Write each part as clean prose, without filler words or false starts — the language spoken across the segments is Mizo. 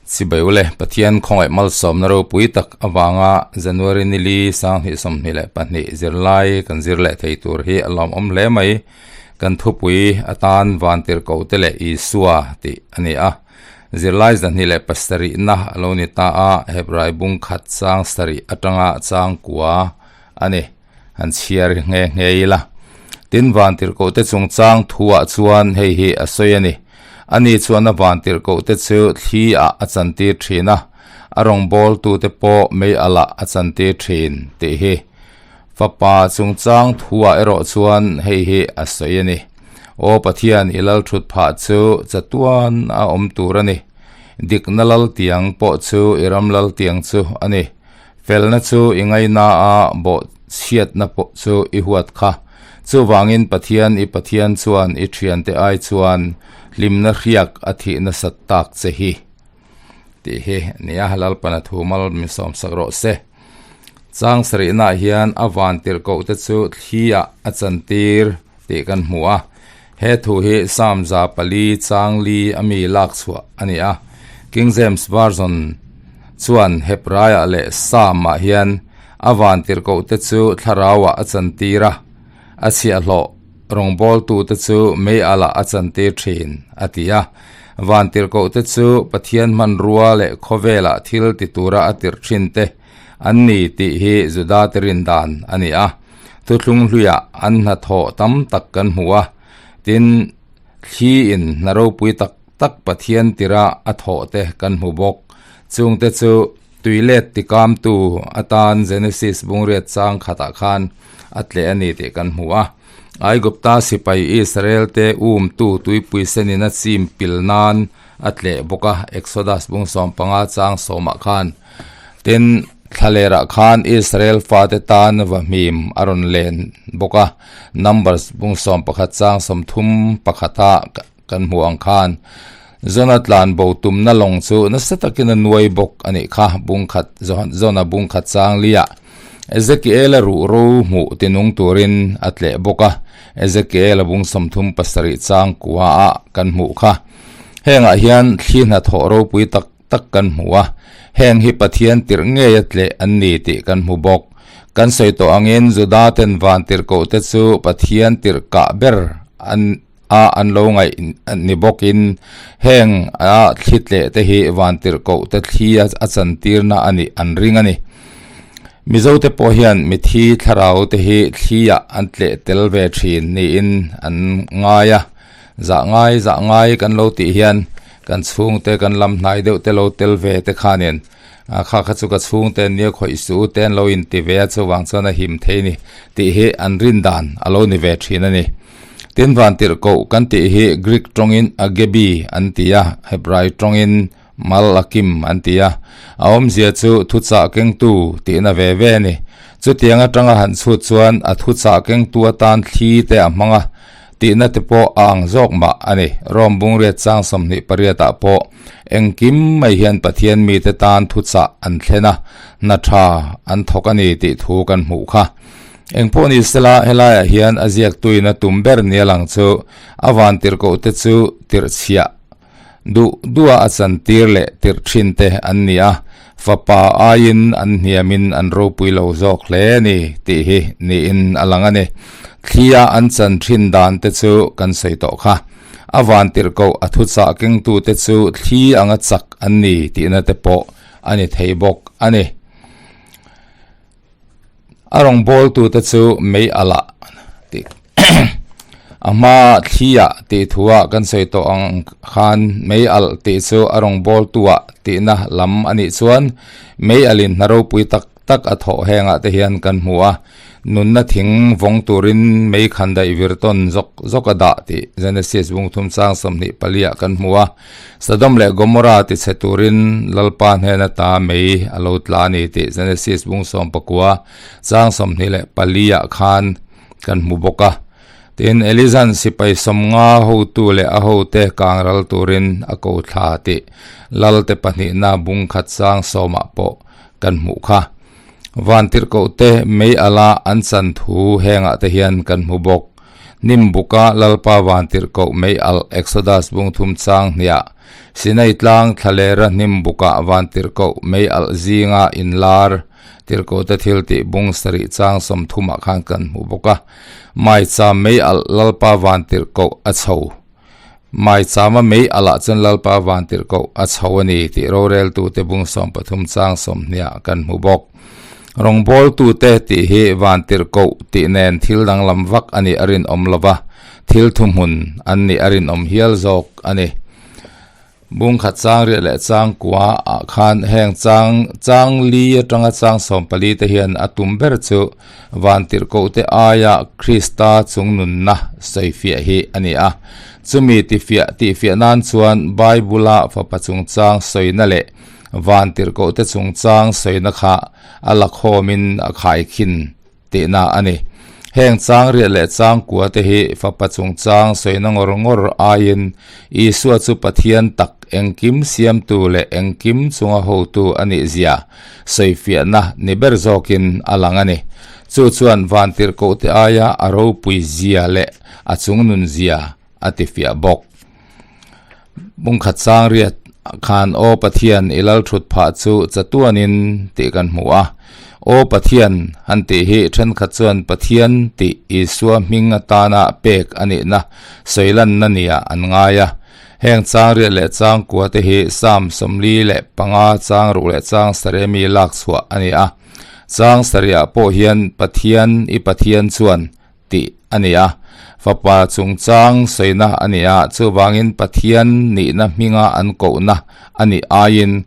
Chibai ule, Pathian khawngaih malsawmna ropui tak avanga January nili 2022 zirlai kan zir leh thei tur hi a lawmawm hle mai. Kan thupui atan Vantirhkohte leh Isua tih a ni a. Zirlai 27na a lo ni ta a, Hebrai bung khat chang sarih atanga chang kua a ni. Han chhiar nghe nghe ila. Tin, Vantirhkohte chungchang thuah chuan hei hi a sawi a ni. Ani chuan a vantirhkohte chu thli ah a chantir thin a, a rawngbawltute pawh mei alh ah a chantir thin tih hi. Fapa chungchang thuah erawh chuan hei hi a sawi a ni. Aw Pathian, i lal thut phah chu chatuan a awm tur a ni. Dikna lal tiang pawh chu i ram lal tiang chu a ni. Felna chu i ngaina a, bawhchhiatna pawh chu i huat kha. Chuvangin Pathian i Pathian chuan i thiante ai chuan hlimna hriak a thih nasat tak che hi. Tih hi nia Lalpana thu mal min sawmsak rawh se. Chang sarihnaah hian a van tirhkoh te chu thli ah a chantir tih kan hmu a. He thu hi Psalm 4 chang li a mi lak chhuah a ni a. King James Version chuan Hebraiah leh Psalm-ah hian a van tirhkohte chu thlarauah a chantir a, a chhiahhlawh rawngbawltute chu mei alah a chantir thin, a ti a. Van tirhkohte chu Pathian hmanrua leh khawvelah thil ti tura a tirh thinte an ni tih hi Judate rindan a ni a. Thuthlung hluiah an hnathawh tam tak kan hmu a, tin, thliin hna ropui tak tak Pathian tira a thawh te kan hmu bawk. Chungte chu tuilet tikamtu atan Genesis bungriat chang khatah khan a tleh a ni tih kan hmu a. Aigupta sipai Israel te umtu tuipui senin a chim pil nan a tleh bawk a, Exodus bung 15 chang sawmah khan. Tin, Thlalerah khan Israel fate tan va hmim a rawn len bawk a, Numbers bung 11 chang 31 ah kan hmuh ang khan Jona tlan bo tumna lawng chu nasa takin a nuai bawk a nih kha, bung khat Jona bung khat chang liah Ezekiel-a ruh ro hmuh tinung turin a tleh bawk a, Ezekiel-a bung 37 chang kua ah kan hmuh kha. Hengah hian thli hnathawh ropui tak tak kan hmu a, heng hi Pathian tirh ngei a tleh an ni tih kan hmu bawk. Kan sawi tawh angin Juda ten van tirhkohte chu Pathian tirh kah ber an a an lo ngaih ni bawkin heng a thli tleh te hi van tirhkoh te thli a chantirna a nih an ring a ni. Mizo te pawh hian mithi thlarau te hi thli ah an tleh tel ve thin niin an ngai a, zah ngai zah ngai kan lo tih hian kan chhungte kan lam hnai deuh te lo tel ve te khanin a kha kha chu ka chhungte an nia khawih suh u te an lo inti ve a chuvang chuan a him thei a ni tih hi an rin dan a lo ni ve thin a ni. Tin van tirhkoh kan tih hi Greek tawngin agebi an ti a, Hebrai tawngin Malakim an ti a. A awmzia chu thuchah kengtu tihna ve ve a ni. Chutiang atanga han chhut chuan a thuchah kengtu atan thli te a hmang a, tihna te pawh a ang zawk mah a ni. Rome bungriat chang 28 ah pawh engkim mai hian Pathian mite tan thuchah an thlen a, hna tha an thawk a ni tih thu kan hmuh kha. Engpawh ni sela helaiah hian a ziaktuin a tum ber nia lang chu a van tirhkoh te chu tirhchhiah duh duha a chantir leh tirh thin te an ni a, fapa aiin an hniamin an ropui lo zawk hle a ni tih hi niin a lang a ni. Thlia an chan thin dan te chu kan sawi tawh kha. A van tirhkoh a thuchah kengtute chu thli anga chak an ni tihna te pawh a ni thei bawk a ni. A rawngbawltute chu mei alh ah tih a hma thli ah tih thu ah kan sawi tawh ang khan mei alh tih chu a rawngbawltu ah tihna lam a nih chuan mei alh in hna ropui tak tak a thawh heng ah te hian kan hmu a. Nunna thing vawng turin mei khan daih vir tawn zawk zawk a dah tih Genesis bung thum chang 24 ah kan hmu a. Sodom leh Gomorrah ti chhe turin Lalpa hnen ata mei a lo tla a ni tih Genesis bung 19 chang 24 ah khan kan hmu bawk a. Tin, Elizan sipai 50 hotu leh a hote kang ral turin a ko thla tih Lalte pahnihna bung khat chang 10 ah pawh kan hmuh kha. Van tirhkohte mei ala an chan thu hengah te hian kan hmu bawk. Hnim buka Lalpa van tirhkoh mei alh Exodus bung thum chang hniah. Sinai tlang thlalera hnim bukah vantirhkoh mei alh zinga inlar tirhkohte thil tih bung sarih chang sawmthumah khan kan hmu bawk a. Maicham mei alh Lalpa vantirhkoh a chho. Maichama mei alh ah chuan Lalpa vantirhkoh a chho a ni tih roreltute bung sawmpathum chang sawmhniah kan hmu bawk. Rawngbawltute tih hi vantirhkoh tih nen thil danglam vak a nih a rinawm lo va, thil thuhmun an nih a rinawm hial zawk a ni. Bung khat chang riah leh chang kua ah khan heng chang chang li atanga chang sawmpali te hian a tum ber chu vantirhkoh te aia Krista chungnunna sawifiah hi a ni a. Chumi tifiah tihfiah nan chuan Bible a fapa chungchang sawina leh vantirhkoh te chungchang sawina kha a lakhawmin a khaikhin tihna a ni. Heng chang riat leh chang kua te hi fapa chungchang sawina ngawr ngawr aiin Isua chu Pathian tak engkim siamtu leh engkim chunga hotu a nih zia sawifiahna ni ber zawkin a lang a ni. Chu chuan vantirhkoh te aia a ropui zia leh a chungnun zia a tifiah bawk. Bungkhat chang riat khan Aw Pathian i lal thut phah chu chatuanin tih kan hmu a. Aw Pathian han tih hi thenkhat chuan Pathian tih Isua hming atana pek a nihna sawilanna nia an ngai a. Heng chang riat leh chang kua te hi Psalm 45 chang ruk leh chang sarih ami lak chhuah a ni a. Chang sarihah pawh hian Pathian i Pathian chuan tih a ni a. Fapa chungchang sawina a ni a, chuvangin Pathian nihna hminga an kohna a nih aiin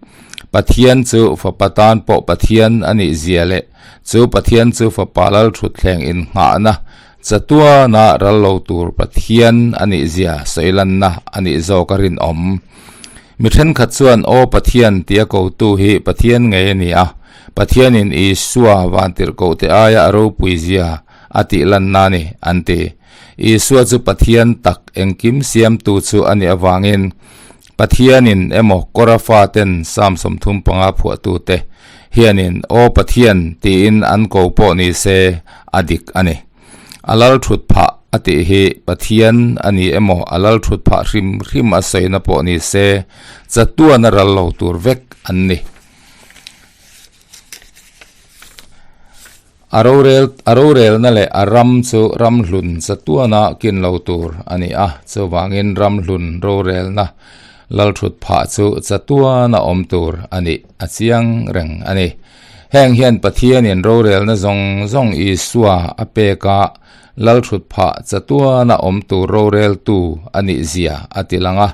Pathian chu Fapa tan pawh Pathian a nih zia leh chu Pathian chu Fapa Lalthutthleng innghahna chatuana ral lo tur Pathian a nih zia sawilanna a nih zawk a rinawm. Mi thenkhat chuan Aw Pathian tia kotu hi Pathian ngei a ni a, Pathianin Isua vantirhkohte aia a ropui zia a tih lanna a ni, an ti. Isua chu Pathian tak engkim siamtu chu a nih avangin Pathianin emaw Kora faten Psalm 35 phuahtute hianin Aw Pathian tiin an ko pawh ni se a dik a ni. A lal thut phah a tih hi Pathian a ni emaw a lal thut phah hrim hrim a sawina pawh ni se chatuan a ral lo tur vek an ni. A rorel a rorelna leh a ram chu ramhlun chatuana kin lo tur a ni a, chuvangin ramhlun rorelna lalthut phah chu chatuana awm tur a nih a chiang reng a ni. Heng hian Pathianin rorelna zawng zawng Isua a pek a, lalthut phah chatuana awm tur roreltu a nih zia a ti lang a,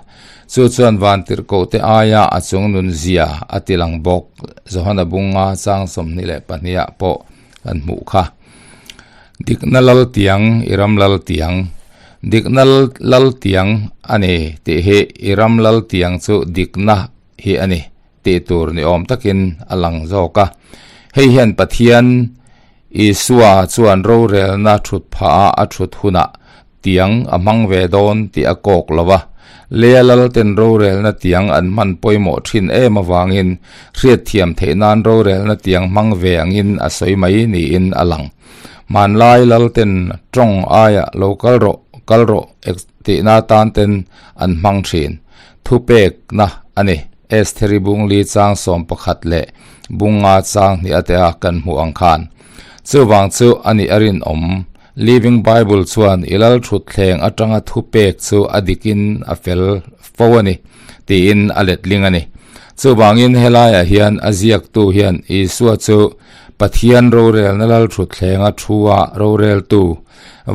chu chuan vantirhkohte aia a chungnun zia a ti lang bawk. Johana bunga chang 22 ah pawh kan hmuh kha. Dikna lal tiang i ram lal tiang Dikna lal tiang a ni tih hi i ram lal tiang chu dikna hi a ni tih tur ni awm takin a lang zawk a. Hei hian Pathian Isua chuan rorelna thut phah a a thut hunah tiang a hmang ve dawn tih a kawk lo a. Lea lalten rorelna tiang an hman pawimawh thin em avangin hriatthiam theih nan rorelna tiang hmang ve angin a sawi mai niin a lang. Hmanlai lalten tawng aia lo kal rawh, kal rawh tihna tan ten an hmang thin. Thupekna a ni. Estheri bungli chang 11 leh bunga chang hnih atea kan hmuh ang khan. Chuvang chu a nih a rinawm. Living Bible chuan i lal thutthleng atanga thupek chu a dikin a fel fo a ni tiin a letling a ni. Chuvangin helaiah hian a ziaktu hian Isua chu Pathian rorelna lal thutthlenga thua roreltu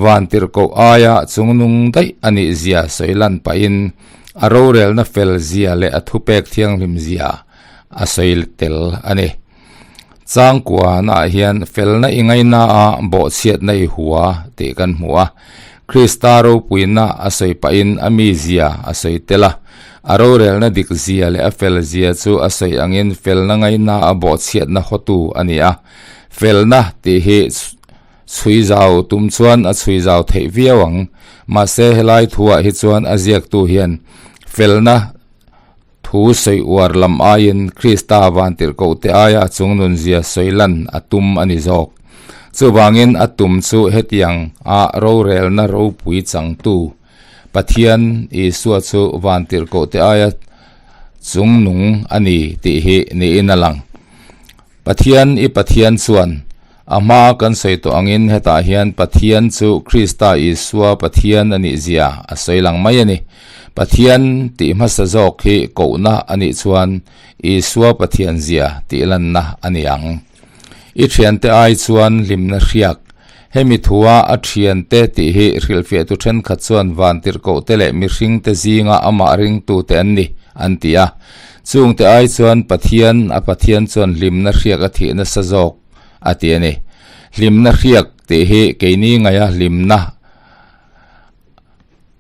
vantirhkoh aia chungnung daih a nih zia sawi lan pahin a rorelna fel zia leh a thupek thianghlim zia a sawi tel a ni. Changkuana hian felna i ngaina a bawhchhiatna i hua tih kan hmu a. Krista ropuina a sawi pahin a mi zia a sawi tel a. A rorelna dik zia leh a fel zia chu a sawi angin felna ngaina a bawhchhiatna hawtu a ni a. Felna tih hi chhui zau tum chuan a chhui zau theih viau ang. Mahse helai thuah hi chuan a ziaktu hian felna Thu sawi uar lam aiin Krista vantirhkohte aia a chungnun zia sawi lan a tum a ni zawk. Chuvangin a tum chu hetiang a rorelna ropui changtu Pathian Isua chu vantirhkohte aia. chungnung a ni tih hi niin a lang. Pathian i Pathian chuan a hma kan sawi tawh angin hetah hian Pathian chu Krista Isua Pathian a nih zia a sawi lang mai a ni. Pathian tih hmasa zawk hi kohna a nih chuan Isua Pathian zia tih lanna a ni ang. I thiante ai chuan hlimna hriak. Hemi thua a thiante tih hi hrilhfiahtu thenkhat chuan vantirhkohte leh mihringte zinga amah ringtute an ni, an ti a. Chungte ai chuan Pathian, a Pathian chuan hlimna hriak a thih nasa zawk a ti a ni. Hlimna hriak tih hi keini ngaia hlimna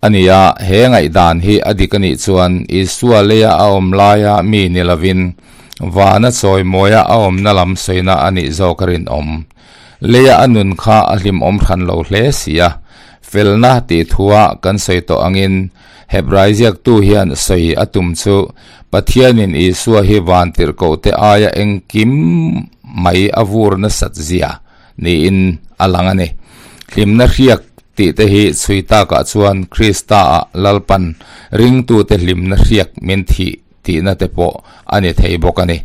a ni a, he ngaihdan hi a dik a nih chuan Isua leia a awm laia mi ni lovin vana chawimawia a awmna lam sawina a nih zawk a rinawm. Leia a nun kha a hlimawm hran lo hle si a, felna tih thua kan sawi tawh angin Hebrai ziaktu hian sawi a tum chu Pathianin Isua hi vantirhkohte aia engkim mai a vur nasat zia niin a lang a ni. Hlimna hriak tih te hi chhui takah chuan Krista-ah Lalpan ringtute hlimna hriak min thih tihna te pawh a ni thei bawk a ni.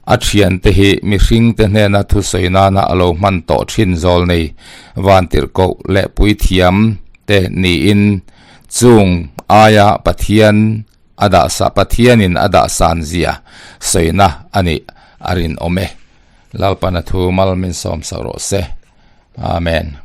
A thiante hi mihringte hnena thusawi nana a lo hman tawh thin zawl nei vantirhkoh leh puithiam te niin Chung aia Pathian a dah sa Pathianin a dah san zia sawina a nih a rinawm e. Lalpana thu mal min sawm sak rawh se. Amen.